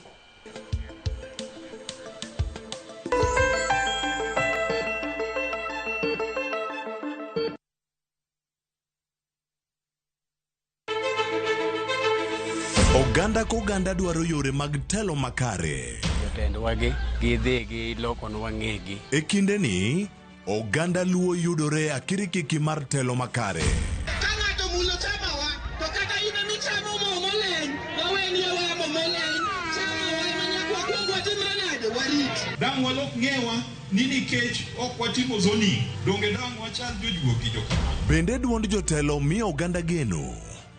Oganda koganda dwaro yore mag telo makare. Jotendwa gi gidhi gilokonwa ng'egi. E kindeni, oganda Luo yudore akirikiki mar telo makare. Ka ng'ato mulo chamawa, to kata in ema ichamo mo moleny, waweni aweya mo moleny, chamawa ema nyaka wakwong watimre nade, warit. Dang' walok ng'ewa ni nikech ok watimo zoning, donge dang' wachal jojuogi jokamano. Bende duond jotelo miyo oganda geno,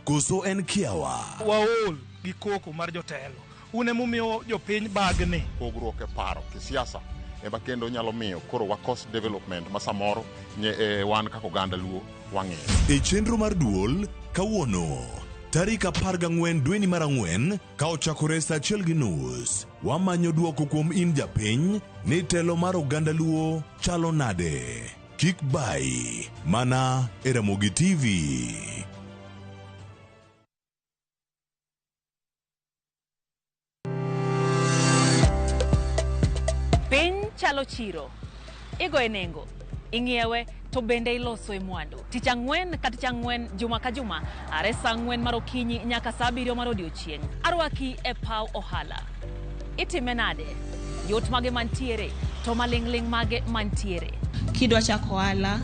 koso en kiawa? Waol gi koko mar jotelo. Un emomiyo jopiny bagni. Pogruok e paro kisiasa ema kendo nyalo miyo koro wakos development ma samoro wan kaka oganda Luo wang'iyo. E chenro mar duol kawuono tarik 14 dweni mar 4 ka ochakore saa 1:30 wamanyo duoko kuom in japiny ni telo mar oganda Luo chalo nade. Kik bai mana e Ramogi TV. Piny chalo chiro. Igoye nengo, ing'iewe to bende iloso e mwandu. Tich ang'wen ka tich ang'wen, juma ka juma, are saa 4 mar okinyi nyaka saa 7 mar odiochieng'. Arwaki e paw ohala. Itime nade? Yot mage mantiere, to maling'ling' mage mantiere. Kidwa chako ohala,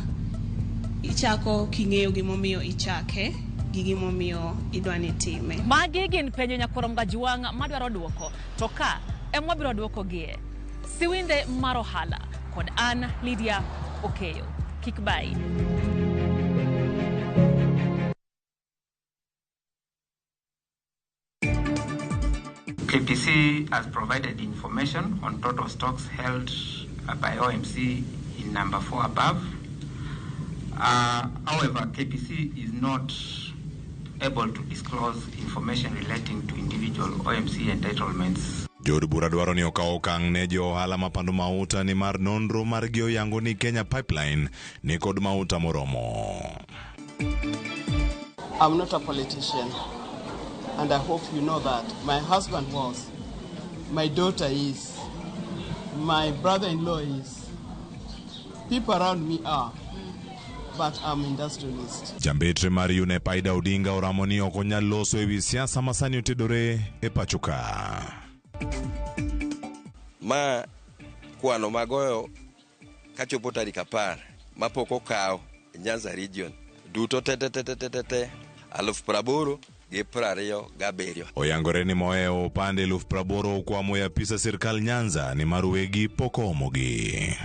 ichako king'eyo gimomiyo ichake gi gimomiyo idwa ni itime. Magi gin penjo nyakwar Mgajwang' madwaro duoko, to ka ema wabiro duokogie. Siwinde mar ohala kod an Lydia Okeyo. Kik bai. KPC has provided information on total stocks held by OMC in number 4 above. However, KPC is not able to disclose information relating to individual OMC entitlements. Jood bura dwaro ni okaw okang' ne jo ohala mapando mauta nimar nonro margi oyango ni Kenya Pipeline ni kod mauta moromo. I'm not a politician, and I hope you know that. My husband was, my daughter is, my brother-in-law is, people around me are, but I'm industrialist. Jambetre mar UNEP Aida Odinga oramo ni ok onyal loso ewi siasa ma sani otedore e pacho ka. Ma kwano magoyo kachopo tarik 10 mapok okaw Nyanza region duto te te te te te te 80,027. Oyangore ni mohewo opande 80,000 okwamo e apisa sirkal Nyanza nimar wegi pok oomogi.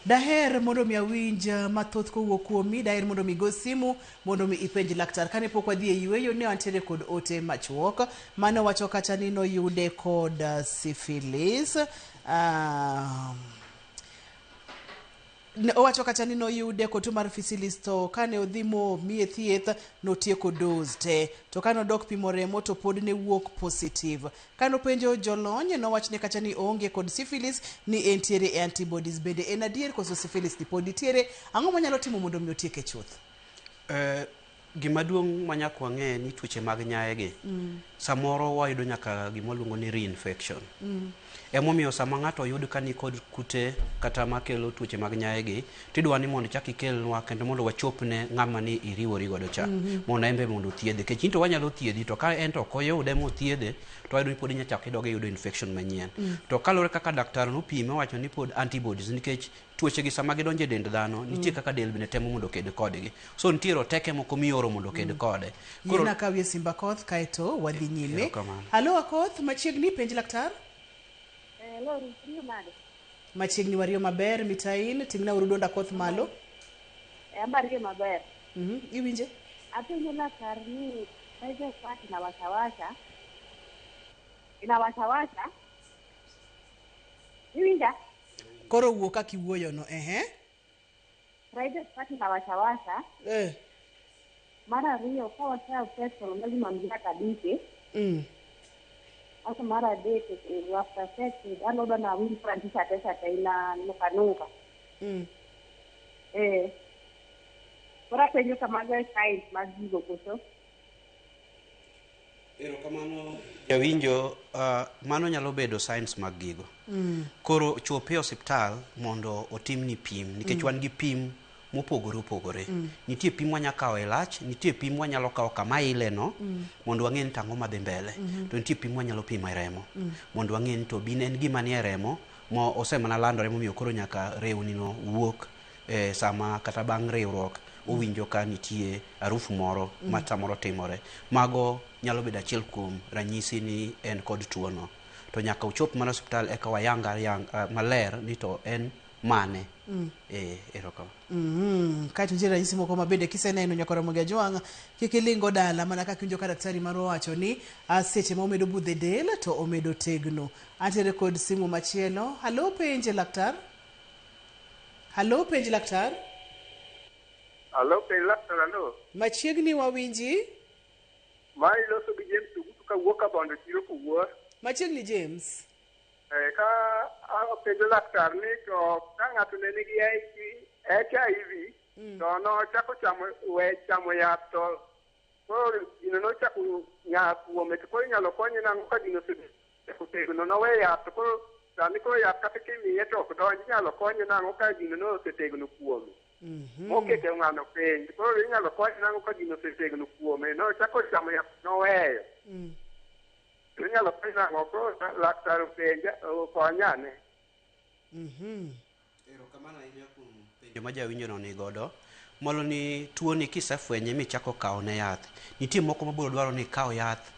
Daher mondo mi awinj mathoth kowuok kuomi, daher mondo mi go simu mondo mi ipenj laktar. Kane pok wadhi e yueyo ne wantiere kod ote machuok mane wacho kacha ni noyude kod syphilis. Owacho kacha ni noyude kod tuo mar syphilis to kane odhi momiye thieth notieko dose te, to kane odok pimo remo to pod ne wuok positive. Kane openjo jolony nowachne kacha ni oonge kod syphilis, ni entiere e antibodies. Bende en adier koso syphilis ni pod nitiere? Ang'o manyalo timo mondo mi otieke chuth? Gima duong' ma nyaka wang'e ni tuoche mag nyaye gi samoro wayudo nyaka gima waluongo ni reinfection. Emomiyo sama ng'ato oyud ka nikod kute kata makelo tuoche mag nyaye gi, tidwa ni mondo ichak ikelnwa kendo mondo wachopne ng'ama ni iriwori godo cha. Mondo en be mondo othiedhe. Nikech in to wanyalo thiedhi, to ka en to ok oyude mothiedhe, to wayudo ni pod inyalo chako idog iyudo infection manyien. To kaluwore kaka daktar nopime owacho ni pod antibodies, nikech tuoche gi sama gidonjo e dend dhano, nitie kaka del bende temo mondo oked kodgi. So nitie roteke moko mioro mondo oked kode. Koro Yiena kawie Simba Koth kaeto wadhi nyime. Erokamano. Halo Akoth, machiegni, penj laktar. Hello, Ruth, nade? Machiegni wario maber, mitain, ting'na uru duond Akoth malo. Amba riyo maber. Iwinje? Apenjo laktar ni private part inawashawasha. Inawashawasha. Iwinja? Koro wuo kaka iwuoyo no, ehe. Private part inawashawasha. Mar ariyo, ka washawo petrol lazima nyaka dike. Sasa mar adek, after sex, anoda na winj ka chate chate ina nuka nuka. Koro apenjo kamago e signs mag gigo koso? Erokamano jawinjo, mano nyalo bedo signs mag gigo. Koro chope e osiptal mondo otimni pim, nikech wan gi pim mopogore opogore. Nitie pim wanyalo kawo e lach, nitie pim wanyalo kawo kama ile no, mondo wang'e ni to ang'o madhi mbele. To nitie pim wanyalo pimo e remo, mondo wang'e ni to bin en gima nie remo mo osemana landore momiyo koro nyaka rewni no wuok sama kata bang' riwruok owinjo ka nitie harufu moro ma samoro timore. Mago nyalo bedo achiel kuom ranyisi ni en kod tuo no. To nyaka ochop mana osiptal eka wayang maler ni to en mane. Erokamano. Kaeto nitie ranyisi moko ma bende kiseneno nyaka Ramogi Ajwang' kik iling dala mana kaka iwinjo ka daktari marwa owacho ni seche ma omedo budho e del to omedo tegno. Antiere kod simu machielo. Halo, penje laktar. Halo, penj laktar. Halo, penj laktar, halo. Machiegni wawinji. Ma iloso gi James Ogutu kawuok Kabondo chiro Kowuor. Machiegni James. Ka apenjo laktar ni to ka ng'ato ne nigi HIV to nochako chamo yath to koro gino nochako nyaa kuome to koro inyalo konye nang'o ka gino osetegno nowe yath to koro sani koro yath kata kimiye to ok donj inyalo konye nang'o ka gino nosetegno kuome mokete ng'ano piny koro inyalo konye nang'o ka gino osetegno kuome nochako chamo yath noweyo. Inyalo konye nang'o koro laktar openja okonyane. Erokamano ahinya kuom penjo ma jawinjo no nigodo. Molo ni tuo ni kisefwenye michako kawo ne yath, nitie moko mabiro dwaro ni ikaw yath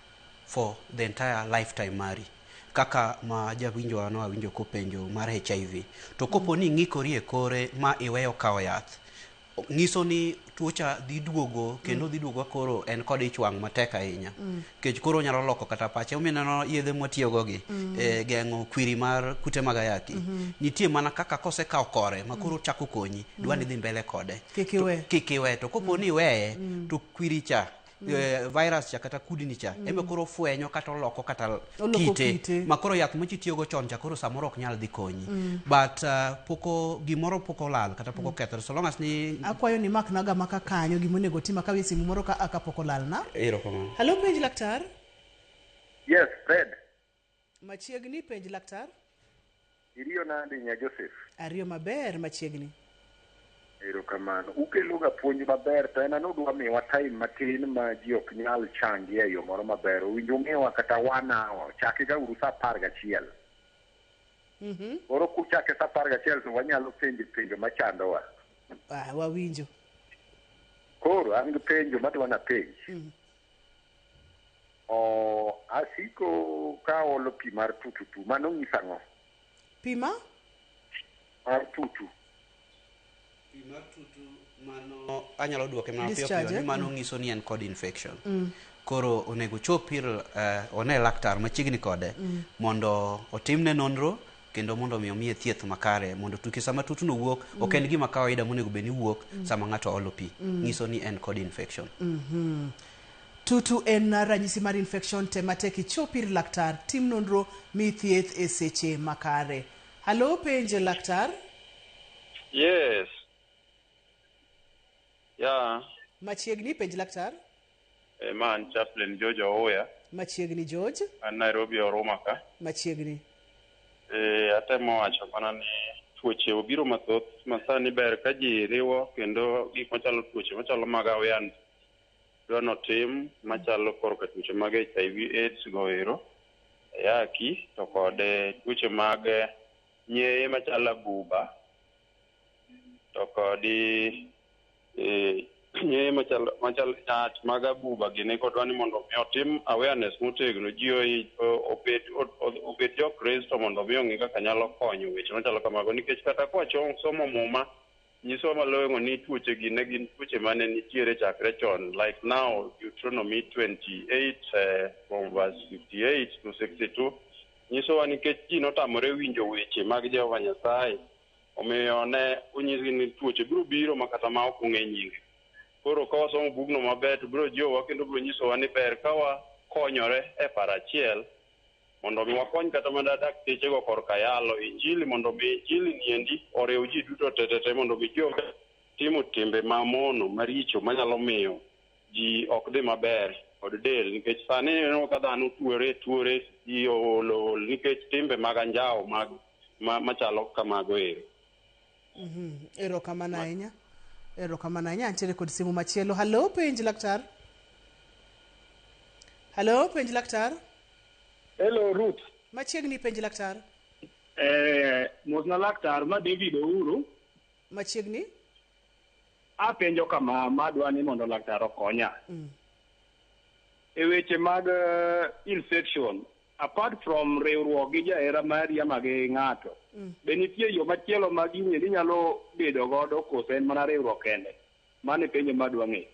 for the entire lifetime mari. Kaka ma jawinjo no awinjo kopenjo mar HIV. To kopo ni ing'ikori e kore ma iweyo kawo yath, nyiso ni tuo cha dhi duogo kendo dhi duogo koro en kod ich wang' matek ahinya. Nikech koro onyalo loko kata pache. Omiyo ineno yedhe mwatiyogo gi e geng'o kwiri mar kute mag ayaki. Nitie mana kaka kosekawo kore ma koro chako konyi, dwa ni dhi mbele kode. Kik iwe. Kik iwe. To kopo ni iweye, to kwiri cha virus cha kata kudni cha ema koro fwenyo kata oloko kata Oloko kite, kite. ma koro yath mochitiyogo chon cha koro samoro ok nyal dhi konyi. But poko gimoro pok olal kata pok okethore so long as ni Akwayo ni mak naga maka kanyo gimonego tim akawie simu moro ka kapok olalna. Erokamano. Halo penj laktar. Yes, Fred. Machiegni penj laktar. Iriyo nade nya Joseph? Ariyo maber machiegni. Erokamano. Ukelo ga puonj maber to en an udwa miwa time matin ma ji ok nyal changie e yo moro maber. Owinjo umiwa kata one hour. Chake ga uru sa 11. Koro kuchake sa 11 to wanyalo penjo penjo machandowa. Ah, wawinjo. Koro an gi penjo madwa napenj. O asiko ka aolo pi mar tututu. Mano nyiso ang'o? Pi ma? Mar tutu. Pi mar tutu mano anyalo duoke mana piyo piyo Discharge, ni eh? mano nyiso ni en kod infection. Koro onego chop ir one laktar machiegni kode mondo otimne nonro kendo mondo mi omiye thieth makare mondo tuke sama tutuno wuok ok en gima kawaida monego bed ni wuok sama ng'ato olo pi. Nyiso ni en kod infection. Tutu en ranyisi mar infection tem matek ichop ir laktar tim nonro mi thieth e seche makare. Halo penj laktar. Yes. Yeah, Machiegni penj laktar. Ma an Chaplain George Ouya, Machiegni George. an Nairobi Oruma ka. Machiegni. Atemo wacho mana ni tuoche obiro mathoth ma sani ber ka ji riwo kendo gik machalo tuoche machalo mag awean dwa notim machalo korka tuoche mag HIV AIDS go ero, ayaki to kod tuoche mag nyeye machalo abuba to kod nyeye machalo machalo nyach mag abuba gini kodwa ni mondo mi otim awareness motegno ji obed jokristo mondo mi ong'e kaka nyalo konyo weche machalo kamago nikech kata kwasomo muma nyisowa malong'o ni tuoche gi ne gin tuoche mane nitiere chakre chon like now Deuteronomy 28 from verse 58 to 62 nyisowa nikech ji notamore winjo weche mag Jehova Nyasaye omiyo ne onyisgi ni tuoche biro biro ma kata ma ok ong'e nyinge. Koro ka wasomo bugno maber to biro jiwowa kendo biro nyisowa ni ber ka wakonyore e paro achiel mondo mi wakony kata mana daktechego korka yalo injili mondo mi injili niendi oriw ji duto tetete mondo mi ji owe timo timbe mamono maricho manyalo miyo ji ok dhi maber kod del nikech sani ineno ka dhano tuore ji ool ool nikech timbe mag anjawo mag machalo kamago ero. Erokamano ahinya. Erokamano ahinya. Antiere kod simu machielo. Halo penj laktar. Halo penj laktar. Hello Ruth. Machiegni penj laktar. Mosna laktar ma David Ouru. Machiegni. Apenjo kama madwa ni mondo laktar okonya. E weche mag infection, apart from riwruok gi jahera mari ama gi ng'ato, be nitie yo machielo ma gini endi nyalo bedo godo koso en mana riwruok kende? Mano e penjo madwa ng'eyo.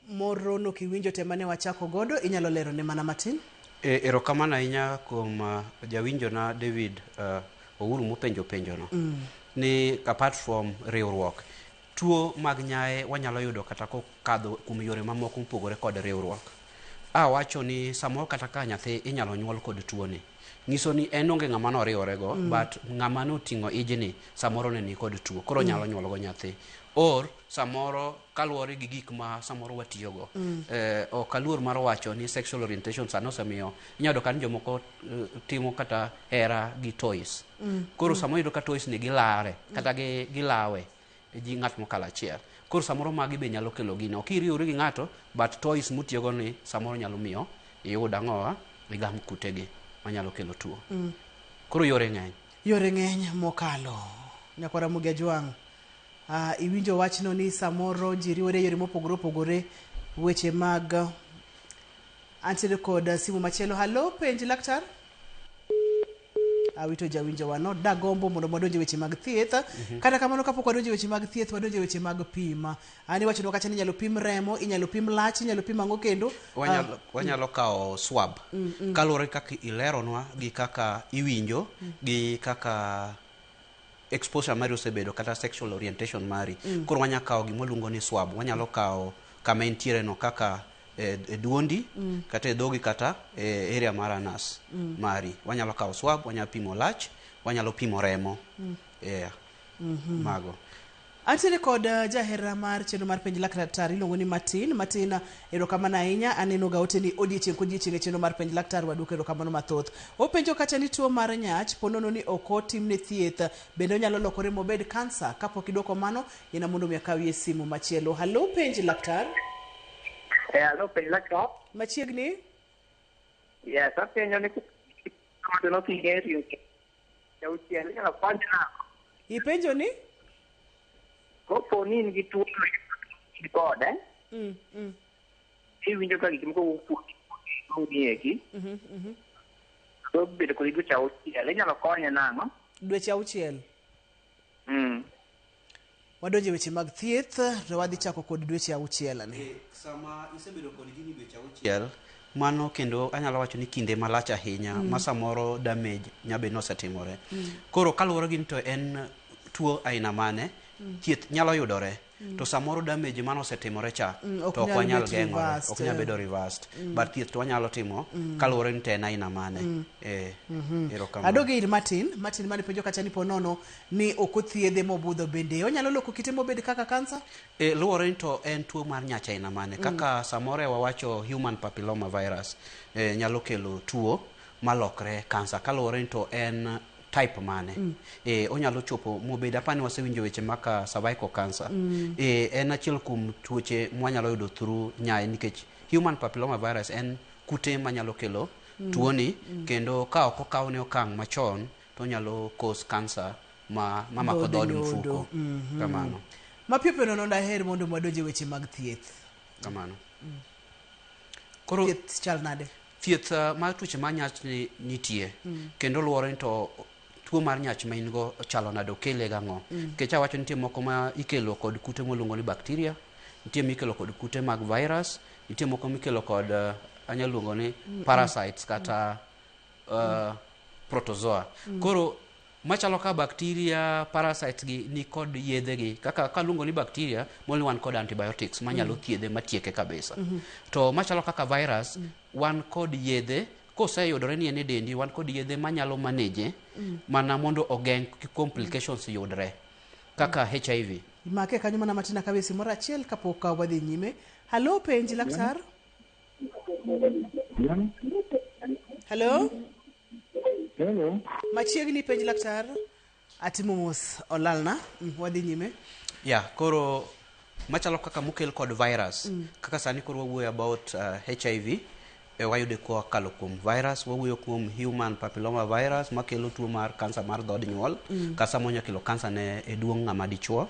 Moro no kiwinjo te mane wachako godo, inyalo lero ne mana matin? Erokamano ahinya kuom jawinjona David Ouru mopenjo penjono. Ni apart from riwruok, tuo mag nyaye wanyalo yudo kata kokadho kuom yore mamoko mopogore kod riwruok. Awacho ni samoro kata ka nyathi inyalo nyuol kod tuoni, nyiso ni en onge ng'ama noriworego, but ng'ama noting'o ijni samoro ne ni kod tuo, koro nyalo nyuolgo nyathi. Or samoro kaluwore gi gik ma samoro watiyogo. Ok aluor mar wacho ni sexual orientation sani osemiyo inyalo yudo ka ni jomoko timo kata hera gi toys. Koro samoro iyudo ka toys ni gilare kata gilawe ji ng'at mokalo achiel. Koro samoro magi be nyalo kelo gini. Ok iriwri gi ng'ato, but toys mutiyogo ni samoro nyalo miyo iyud ang'owa, igam kutegi manyalo kelo tuo. Koro yore ng'eny. Yore ng'eny mokalo. Nyakwara Ramogi Ajwang'. Iwinjo wachno ni samoro ji riwore e yore mopogore opogore weche mag antiere kod simu machielo. Halo, penj laktar. Awito jawinjo wa no dagombo mondo wadonje weche mag thieth. Kata kamano kapok wadonje weche mag thieth, wadonje weche mag pim. An iwachonwa kacha ni inyalo pim remo, inyalo pim lach, inyalo pim ang'o kendo. Wanyalo kawo swab kaluwore kaka ileronwa gi kaka iwinjo gi kaka exposure mari osebedo kata sexual orientation mari. Koro wanyalo kawo gima waluongo ni swab. Wanyalo kawo kama entiere no kaka e duondi kata e dhogi kata e area mar anus mari. Wanyalo kawo swab, wanyalo pimo lach, wanyalo pimo remo. Yeah. Mago. Antiere kod jahera mar chenro mar penj laktar iluongo ni Martin. Martin, erokamano ahinya. Aneno ga ote ni odiechieng' kodiechieng' e chenro mar penj laktar waduoko erokamano mathoth. Openjo kacha ni tuo mar nyach ponono ni ok otimne thieth bende onyalo lokore mobed kansa. Kapok iduoko mano, yena mondo mi akawie simu machielo. Halo, penj laktar. Halo, penj laktar. Machiegni. Yes, apenjo ni ng'ato noking'eyo auchiel inyalo kony nang'o? Ipenjo ni? Kopo ni in gi tuo in kode, iwinjo ka gik moko wuok kuomi eki, to bedo kod dweche auchiel, inyalo konye nang'o? Dweche auchiel. Wadonje weche mag thieth to wadhi chako kod dweche auchiel ni. Sama isebedo kod gini dweche auchiel, mano kendo anyalo wacho ni kinde malach ahinya ma samoro damage nyabe nosetimore. Koro kaluwore gi ni to en tuo aina mane, thieth nyalo yudore. To samoro damage mano osetimore cha to ok wanyal geng'ore, ok nyal bedo reversed. But thieth to wanyalo timo kaluwore ni to en aina mane. Erokamano. Adogo ir Martin. Martin mane penjo kacha ni ponono ni ok othiedhe mobudho bende onyalo loko kite mobed kaka kansa? Luwore ni to en tuo mar nyach aina mane. Kaka samoro e wawacho human papilloma virus nyalo kelo tuo malokre kansa kaluwore ni to en type mane. Onyalo chopo mobed apani wasewinjo weche maka cervical cancer. En achiel kuom tuoche mwanyalo yudo through nyaye nikech human papilloma virus en kute manyalo kelo tuoni kendo ka ok okawne okang' machon to onyalo cause cancer ma mamako dhood mfuko. Kamano. Mapiyo piyo nono daher mondo wadonje weche mag thieth. Kamano. Koro thieth chal nade? Thieth mar tuoche mar nyach nitie kendo luwore ni to tuo mar nyach ma in go chalo nade, okele gang'o. Nikech awacho nitie moko ma ikelo kod kute miluongo ni bacteria, nitie mikelo kod kute mag virus, nitie moko mikelo kod anyalo luongo ni parasites kata protozoa. Koro machalo ka bacteria, parasites gi ni kod yedhe gi. Kaka kaluongo ni bacteria, molo wan kod antibiotics manyalo thiedhe matieke kabisa. To machalo kaka virus, wan kod yedhe, koseyudore ni en e dendi, wan kod yedhe manyalo manage mana mondo ogeng' complications yudre kaka HIV. Make kanyo mana matin akawe simu moro achiel kapok wadhi nyime. Halo, penj laktar. Halo? Hello. Machiegni penj laktar. Atimo mos olalna. Wadhi nyime. Yeah, koro machalo kaka mokel kod virus. Kaka sani koro wawuoyo about HIV, wayude kokalo kuom virus, wawuoyo kuom human papilloma virus makelo tuo mar kansa mar dhood nyuol, kata monyalo kelo kansa ne e duong' ng'ama dichuo.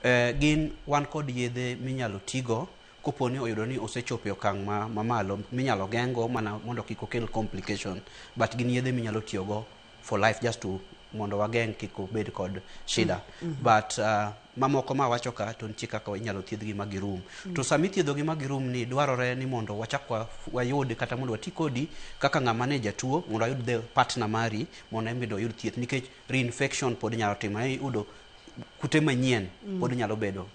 Gin wan kod yedhe minyalo tigo kopo ni oyudo ni osechopo e okang' mamalo minyalo geng'go mana mondo kik okel complication, but gin yedhe minyalo tiyogo for life just to mondo wageng' kik obed kod shida. But mamoko ma wacho ka to nitie kaka inyalo thiedhgi ma girum. To sama ithiedhogi ma girum ni dwarore ni mondo wachak wayud kata mondo wati kodi kaka ng'ama ne jatuo mondo wayud the partner mari mondo en bende oyud thieth nikech reinfection pod nyalo timore, iyudo kute manyien pod nyalo bedo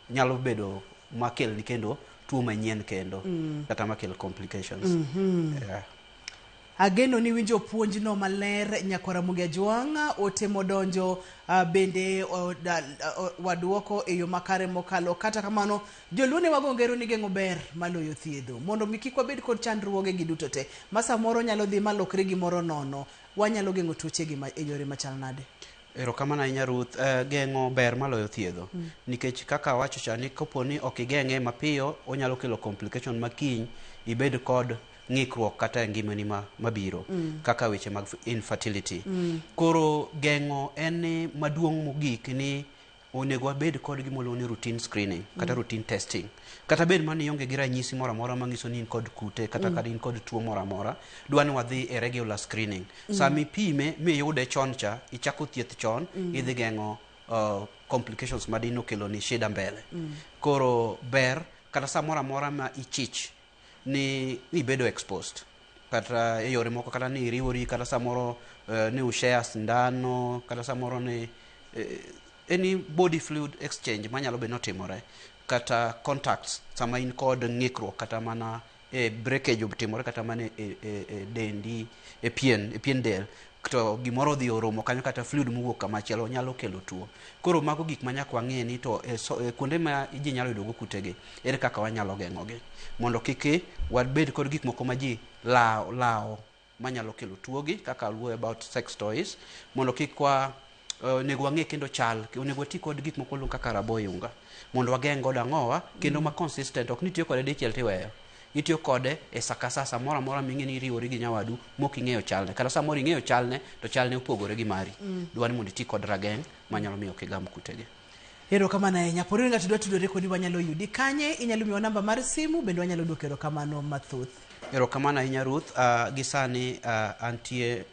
nyalo bedo makelni kendo tuo manyien kendo kata makel complications. Yeah. Ageno ni winjo puonjno maler nyakwara Ramogi Ajwang', ote modonjo bende waduoko e yo makare mokalo. Kata kamano, joluo ne wago ngero ni geng'o ber maloyo thiedho. Mondo mi kik wabed kod chandruoge gi duto te, ma samoro nyalo dhi malokre gimoro nono, wanyalo geng'o tuoche gi e yore machal nade? Erokamano ahinya Ruth. Geng'o ber maloyo thiedho. Nikech kaka awacho cha ni kopo ni ok igeng'e mapiyo, onyalo kelo complication makiny ibed kod ng'ikruok kata e ngimani mabiro kaka weche mag infertility. Koro geng'o en ni maduong' mogik ni Onego wabed kod gima waluongo ni routine screening kata routine testing. Kata bed mana ni ionge gi ranyisi moro amora manyiso ni in kod kute kata kata in kod tuo moro amora, dwa ni wadhi e regular screening. Sama ipime miyude chon cha, ichako thieth chon, idhi geng'o complications madino kelo ni shida mbele. Koro ber kata samoro amora ma ichich ni ibedo exposed kata e yore moko, kata ni iriwori, kata samoro ni ushare sindano, kata samoro ni any body fluid exchange manyalo bedo notimore, kata contacts sama in kod ng'ikruok, kata mana e breakage otimore kata mana e dendi, e pien del, to gimoro odhi oromo kanyo, kata fluid mowuok kamachielo nyalo kelo tuo. Koro mago gik ma nyaka wang'e ni to e kuonde ma ji nyalo yudogo kutegi, ere kaka wanyalo geng'ogi mondo kik wabed kod gik moko ma ji lawo lawo manyalo kelo tuogi, kaka wuoyo about sex toys, mondo kik wa onego wang'e kendo chal onego wati kod gik moko luong kaka rabo yunga mondo wageng' godo ang'owa kendo ma consistent, ok ni itiyo kode dichiel tiweyo, itiyo kode e sa ka sa, samoro amora ming'e ni iriwori gi nyawadu mok ing'eyo chalne, kata samoro ing'eyo chalne to chalne opogore gi mari. Dwa ni mondo iti kod rageng' manyalo miyo kigam kutegi. Erokamano ahinya. Poni ni ng'ato dwa tudore kodi, wanyalo yudi kanye? Inyalo miwa namba mar simu, bende wanyalo duoko erokamano mathoth. Erokamano ahinya, Ruth. Gi sani antie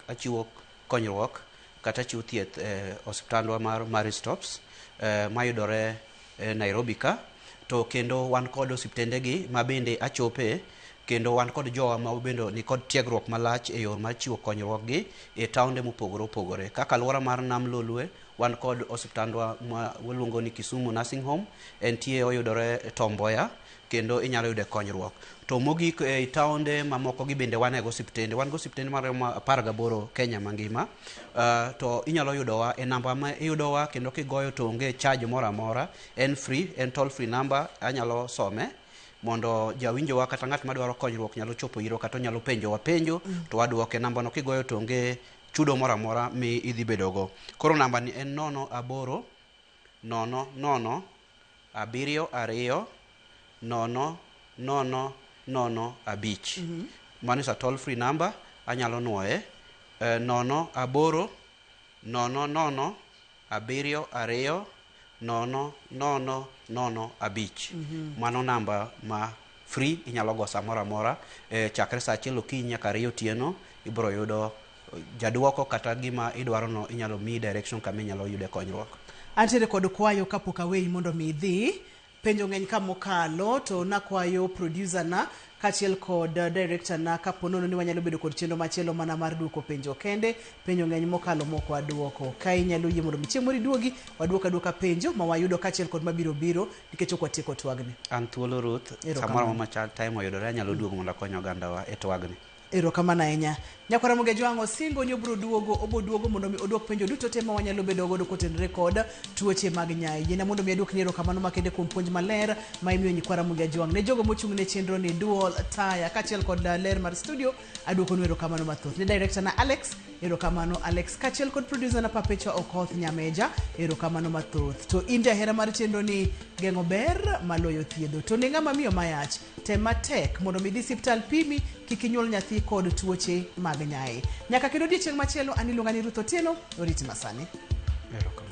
achiwo konyruok kata achiwo thieth e osiptandwa mar Marie Stopes mayudore Nairobi ka, to kendo wan kod osiptendegi ma bende achope, kendo wan kod jowa ma bende nikod tiegruok malach e yor mar chiwo konyruok gi e taonde mopogore opogore, kaka alwora mar Nam Lolwe. Wan kod osiptandwa ma waluongo ni Kisumu Nursing Home, entie oyudore Tom Mboya, kendo inyalo yude konyruok. To mogik, e taonde mamoko gi bende wan e osiptende, wan gi osiptende maromo 18 Kenya mangima. To inyalo yudowa e namba ma iyudowa, kendo kigoyo to onge charge moro amora, en free, en toll free number. Anyalo some mondo jawinjowa kata ng'at madwaro konyruok nyalo chopo iro, kata onyalo penjowa penjo to waduoke. Namba no kigoyo to onge chudo moro amora mi idhi bedogo. Koro namba ni en 0800 72 00 05. Mano is a toll free number. Anyalo nuoye 0800 72 00 05. Mano namba ma free, inyalo go samoro amora chakre saa 1 okinyi nyaka 2 otieno. Ibiro yudo jaduoko kata gima idwaro no, inyalo miyi direction kama inyalo yude konyruok. Antiere kod kwayo kapok aweyi mondo mi idhi. Penjo ng'eny ka mokalo, to nakwayo producer na kaachiel kod director na kapo nono ni wanyalo bedo kod chenro machielo mana mar duoko penjo kende. Penjo ng'eny mokalo mok waduoko. Ka inyalo yie mondo mi chieng' moro iduogi, waduok aduoka penjo ma wayudo kaachiel kod mabiro biro, nikech ok watieko twagni. An thuolo, Ruth. Erokamano. Samoro amora ma time oyudore, anyalo duogo mondo akony ogandawa e twagni. Erokamano ahinya. Nyakwara Ramogi Ajwang' osingo ni obiro duogo, obo duogo mondo mi oduok penjo duto te ma wanyalo bedo godo kotenore kod tuoche mag nyayi. Yiena mondo mi aduokni erokamano makende kuom puonj maler ma imiyo nyikwa Ramogi Ajwang'. Ne jogo mochung' ne chenro ni duol, taya kaachiel kod ler mar studio, aduokonu erokamano mathoth. Ne director na Alex, erokamano Alex, kaachiel kod producer na Perpetua Okoth Nyameja, erokamano mathoth. To in jahera mar chenro ni, geng'o ber maloyo thiedho. To ne ng'ama miyo mayach, tem matek mondo mi dhi siptal pimi kik inyuol nyathi kod tuoche mag nyayi. Nyaka kendo odiechieng' machielo, an iluonga ni Ruth Otieno, oriti masani. Erokamano.